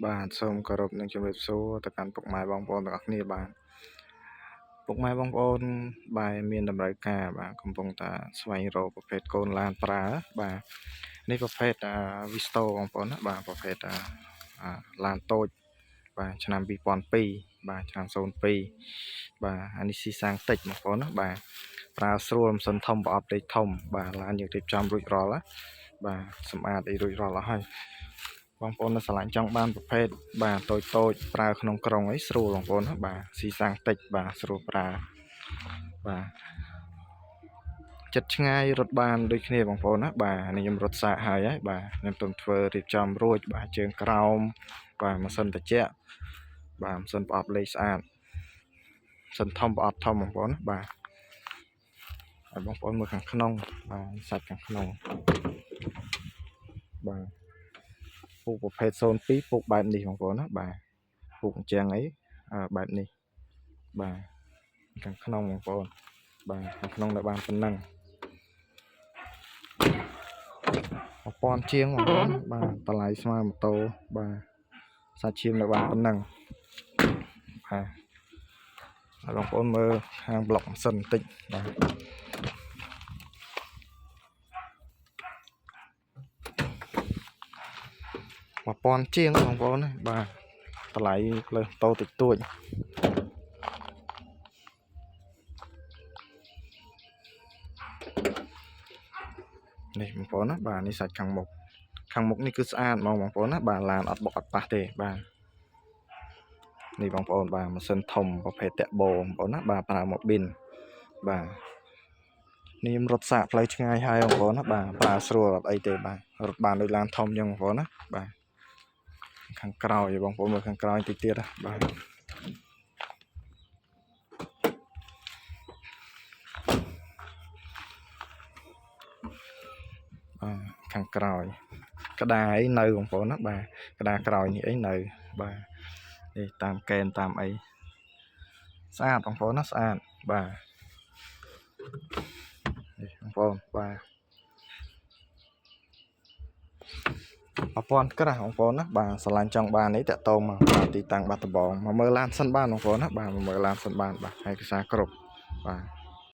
បាទសូមគោរពនិងជម្រាបសួរទៅកាន់ពុកម៉ែបងប្អូនទាំងអស់គ្នាបាទពុកម៉ែបងប្អូនបាទមានតម្រូវការបាទកំពុងតែស្វែងរកប្រភេទកូនឡានប្រើបាទនេះប្រភេទ Visto បងប្អូនណាបាទប្រភេទឡានតូចបាទឆ្នាំ2002បាទឆ្នាំ02បាទអានេះស៊ីសាំងតិចបងប្អូនណាបាទប្រើស្រួលម៉ាស៊ីនធំប្រអប់លេខធំបាទឡានយើងរៀបចំរួចរាល់ណាបាទសម្អាតអីរួចរាល់អស់ហើយបងប្អូននៅស្រឡាញ់ចង់បានប្រភេទបាទតូចតូចប្រើក្នុងក្រុងអីស្រួលបងប្អូនណាបាទស៊ីសាំងតិចបាទស្រួលប្រើបាទចិត្តឆ្ងាយរត់បានដូចគ្នាបងប្អូនណាបាទនេះខ្ញុំរត់សាកហើយហើយបាទខ្ញុំទើបធ្វើរៀបចំរួចបាទជើងក្រោមបាទម៉ាស៊ីនត្រជាក់បាទម៉ាស៊ីនប្រអប់លេខស្អាតម៉ាស៊ីនធំប្រអប់ធំបងប្អូនណាបាទហើយបងប្អូនមើលខាងក្នុងបាទសាច់ខាងក្នុងបាទពូកប្រភេទ02ពូកបែបនេះបងប្អូនណាបាទពូកអញ្ចឹងអីបែបនេះបាទខាងក្នុងបងប្អូនបាទខាងក្នុងនៅបានប៉ុណ្ណឹង1000ជាងបងប្អូនបាទតម្លៃស្មើម៉ូតូបាទសាច់ឈាមនៅបានប៉ុណ្ណឹងបាទហើយបងប្អូនមើលខាងប្លុកម៉ាស៊ីនបន្តិចបាទ1000ជាងបងប្អូនណាបាទតម្លៃលើម៉ូតូតិចតួចនេះបងប្អូនណាបាទនេះសាច់ខាងមុខខាងមុខនេះគឺស្អាតហ្មងបងប្អូនណាបាទឡានអត់បុកអត់ប៉ះទេបាទនេះបងប្អូនបាទម៉ាស៊ីនធំប្រភេទតាក់បូបងប្អូនណាបាទប្រើម៉ូប៊ីនបាទនេះខ្ញុំរត់សាកផ្លូវឆ្ងាយហើយបងប្អូនណាបាទប្រើស្រួលអត់អីទេបាទរត់បានដូចឡានធំអញ្ចឹងបងប្អូនណាបាទខាងក្រោយបងប្អូនមើលខាងក្រោយតិចទៀតណាបាទបាទខាងក្រោយក្តារអីនៅបងប្អូនណាបាទក្តារក្រោយនេះអីនៅបាទនេះតាមកែនតាមអីស្អាតបងប្អូនណាស្អាតបាទនេះបងប្អូនបាទ1000ក្រាស់បងប្អូនណាបាទស្រឡាញ់ចង់បាននេះតាក់តងមកបាទទីតាំងបាត់ដំបងមកមើលឡានសិនបានបងប្អូនណាបាទមកមើលឡានសិនបានបាទឯកសារគ្រប់បាទ